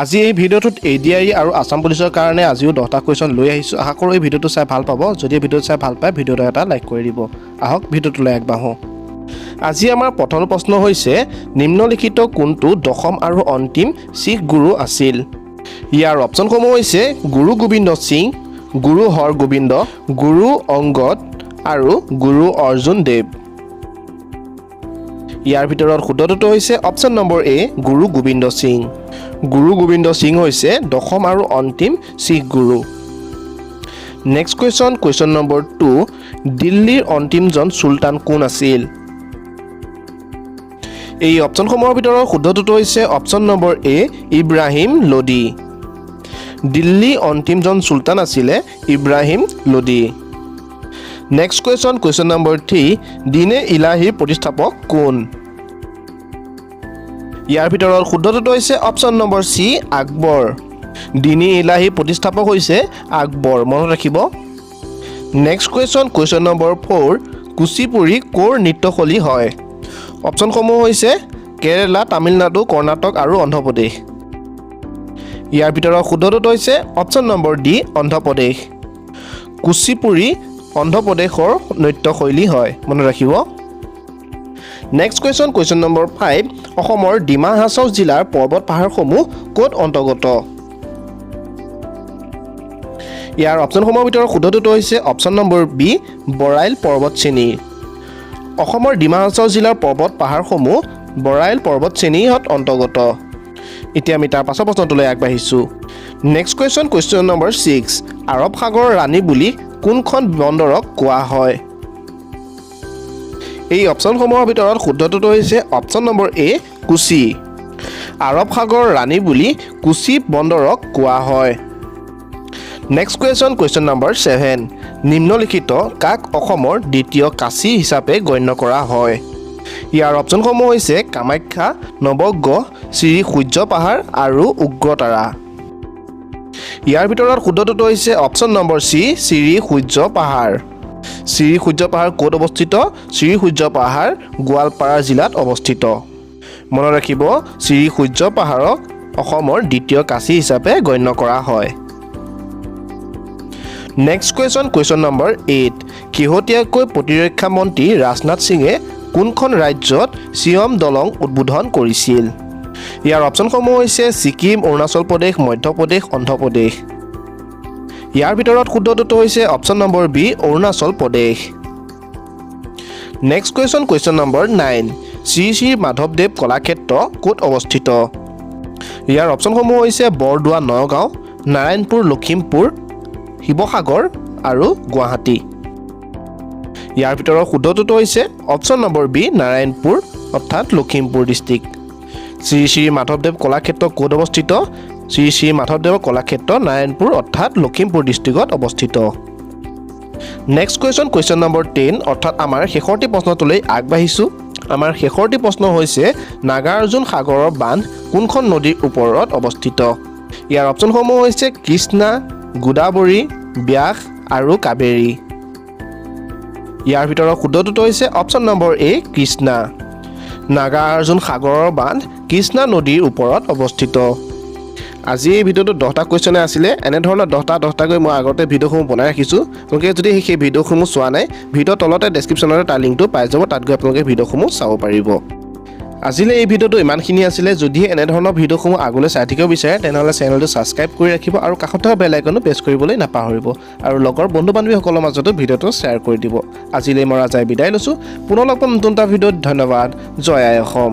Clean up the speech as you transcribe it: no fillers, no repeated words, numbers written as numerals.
আজি এই ভিডিঅ'টোত এডিআৰই আৰু আছাম পুলিচৰ কাৰণে আজিও 10টা কুৱেশ্যন লৈ আহিছোঁ। আশা কৰোঁ এই ভিডিঅ'টো চাই ভাল পাব। যদি এই ভিডিঅ'টো চাই ভাল পায়, ভিডিঅ'টো এটা লাইক কৰি দিব। আহক, ভিডিঅ'টোলৈ আগবাঢ়োঁ। আজি আমাৰ প্ৰথম প্ৰশ্ন হৈছে, নিম্নলিখিত কোনটো দশম আৰু অন্তিম শিখ গুৰু আছিল? ইয়াৰ অপশ্যনসমূহ হৈছে গুৰু গোবিন্দ সিং, গুৰু হৰ গোবিন্দ, গুৰু অংগদ আৰু গুৰু অৰ্জুন দেৱ। ইয়াৰ ভিতৰত শুদ্ধটো হৈছে অপশ্যন নম্বৰ এ, গুৰু গোবিন্দ সিং। গুৰু গোবিন্দ সিং হৈছে দশম আৰু অন্তিম শিখ গুৰু। Next question, question number 2। দিল্লীৰ অন্তিমজন চুলতান কোন আছিল? এই অপশ্যনসমূহৰ ভিতৰত শুদ্ধটো হৈছে অপশ্যন নম্বৰ এ, ইব্ৰাহিম লোডি। দিল্লী অন্তিমজন চুলতান আছিলে Ibrahim লোডি। Next question, question number 3। দিনে ইলাহীৰ প্ৰতিষ্ঠাপক কোন? ইয়াৰ ভিতৰত শুদ্ধটো হৈছে অপশ্যন নম্বৰ চি, আকবৰ। দিনী ইলাহীৰ প্ৰতিষ্ঠাপক হৈছে আকবৰ, মনত ৰাখিব। Next question, question number 4। Kuchipudi ক'ৰ নৃত্যশৈলী হয়? অপশ্যনসমূহ হৈছে কেৰেলা, তামিলনাডু, কৰ্ণাটক আৰু অন্ধ্ৰপ্ৰদেশ। ইয়াৰ ভিতৰত শুদ্ধটো হৈছে option number D, Andhra Pradesh. Kuchipudi অন্ধ্ৰপ্ৰদেশৰ নৃত্যশৈলী হয়, মনত ৰাখিব। Next question, question number 5। অসমৰ ডিমা হাছাও জিলাৰ পৰ্বত পাহাৰসমূহ ক'ত অন্তৰ্গত? ইয়াৰ অপশ্যনসমূহৰ ভিতৰত শুদ্ধটো হৈছে অপশ্যন নম্বৰ বি, বৰাইল পৰ্বত শ্ৰেণী। অসমৰ ডিমা হাছাও জিলাৰ পৰ্বত পাহাৰসমূহ বৰাইল পৰ্বত শ্ৰেণীত অন্তৰ্গত। এতিয়া আমি তাৰ পাছৰ প্ৰশ্নটোলৈ আগবাঢ়িছোঁ। Next question, question number 6। আৰৱ সাগৰৰ ৰাণী বুলি কোনখন বন্দৰক কোৱা হয়? এই অপশ্যনসমূহৰ ভিতৰত শুদ্ধটো হৈছে অপশ্যন নম্বৰ এ, কোচি। আৰৱ সাগৰৰ ৰাণী বুলি কোচি বন্দৰক কোৱা হয়। Next question, question number 7। নিম্নলিখিত কাক অসমৰ দ্বিতীয় কাশী হিচাপে গণ্য কৰা হয়? ইয়াৰ অপশ্যনসমূহ হৈছে কামাখ্যা, নৱগ্ৰহ, শ্ৰী সূৰ্য পাহাৰ আৰু উগ্ৰতাৰা। ইয়াৰ ভিতৰত শুদ্ধটো হৈছে অপশ্যন নম্বৰ চি, শ্ৰী সূৰ্য পাহাৰ। শ্ৰী সূৰ্য পাহাৰ ক'ত অৱস্থিত? শ্ৰী সূৰ্য পাহাৰ গোৱালপাৰা জিলাত অৱস্থিত। মনত ৰাখিব, শ্ৰী সূৰ্য পাহাৰক অসমৰ দ্বিতীয় কাশী হিচাপে গণ্য কৰা হয়। Next question, question number 8। শেহতীয়াকৈ প্ৰতিৰক্ষা মন্ত্ৰী ৰাজনাথ সিঙে কোনখন ৰাজ্যত চিয়ম দলং উদ্বোধন কৰিছিল? ইয়াৰ অপশ্যনসমূহ হৈছে ছিকিম, অৰুণাচল প্ৰদেশ, মধ্যপ্ৰদেশ, অন্ধ্ৰপ্ৰদেশ। ইয়াৰ ভিতৰত শুদ্ধটো হৈছে option number B, Arunachal Pradesh. Next question, question number 9। Shri Shri মাধৱদেৱ কলাক্ষেত্ৰ ক'ত অৱস্থিত? ইয়াৰ অপশ্যনসমূহ হৈছে বৰদোৱা নগাঁও, নাৰায়ণপুৰ লখিমপুৰ, শিৱসাগৰ আৰু গুৱাহাটী। ইয়াৰ ভিতৰত শুদ্ধটো হৈছে অপশ্যন নম্বৰ বি, নাৰায়ণপুৰ, অৰ্থাৎ লখিমপুৰ ডিষ্ট্ৰিক্ট। শ্ৰী শ্ৰী মাধৱদেৱ কলাক্ষেত্ৰ ক'ত অৱস্থিত? শ্ৰী শ্ৰী মাধৱদেৱ কলাক্ষেত্ৰ নাৰায়ণপুৰ, অৰ্থাৎ লখিমপুৰ ডিষ্ট্ৰিক্টত অৱস্থিত। Next question, question number 10, অৰ্থাৎ আমাৰ শেষৰটি প্ৰশ্নটোলৈ আগবাঢ়িছোঁ। আমাৰ শেষৰটি প্ৰশ্ন হৈছে, নাগাৰ্জুন সাগৰৰ বান্ধ কোনখন নদীৰ ওপৰত অৱস্থিত? ইয়াৰ অপশ্যনসমূহ হৈছে কৃষ্ণা, গোদাবৰী, ব্যাস আৰু কাবেৰী। ইয়াৰ ভিতৰত শুদ্ধটো হৈছে অপশ্যন নম্বৰ এ, কৃষ্ণা। নাগাৰ্জুন সাগৰৰ বান্ধ কৃষ্ণা নদীৰ ওপৰত অৱস্থিত। আজি এই ভিডিঅ'টোত 10টা কুৱেশ্যনে আছিলে। এনেধৰণৰ 10টা 10টাকৈ মই আগতে ভিডিঅ'সমূহ বনাই ৰাখিছোঁ। আপোনালোকে যদি সেই ভিডিঅ'সমূহ চোৱা নাই, ভিডিঅ'ৰ তলতে ডেছক্ৰিপশ্যনতে তাৰ লিংকটো পাই যাব। তাত গৈ আপোনালোকে ভিডিঅ'সমূহ চাব পাৰিব। আজিলৈ এই ভিডিঅ'টো ইমানখিনি আছিলে। যদিহে এনেধৰণৰ ভিডিঅ'সমূহ আগলৈ চাই থাকিব বিচাৰে, তেনেহ'লে চেনেলটো ছাবস্ক্ৰাইব কৰি ৰাখিব আৰু কাষত থকা বেল আইকনো প্ৰেছ কৰিবলৈ নাপাহৰিব আৰু লগৰ বন্ধু বান্ধৱীসকলৰ মাজতো ভিডিঅ'টো শ্বেয়াৰ কৰি দিব। আজিলৈ মই ৰাজাই বিদায় লৈছোঁ। পুনৰ লগ পাম নতুন এটা ভিডিঅ'ত। ধন্যবাদ। জয় আই অসম।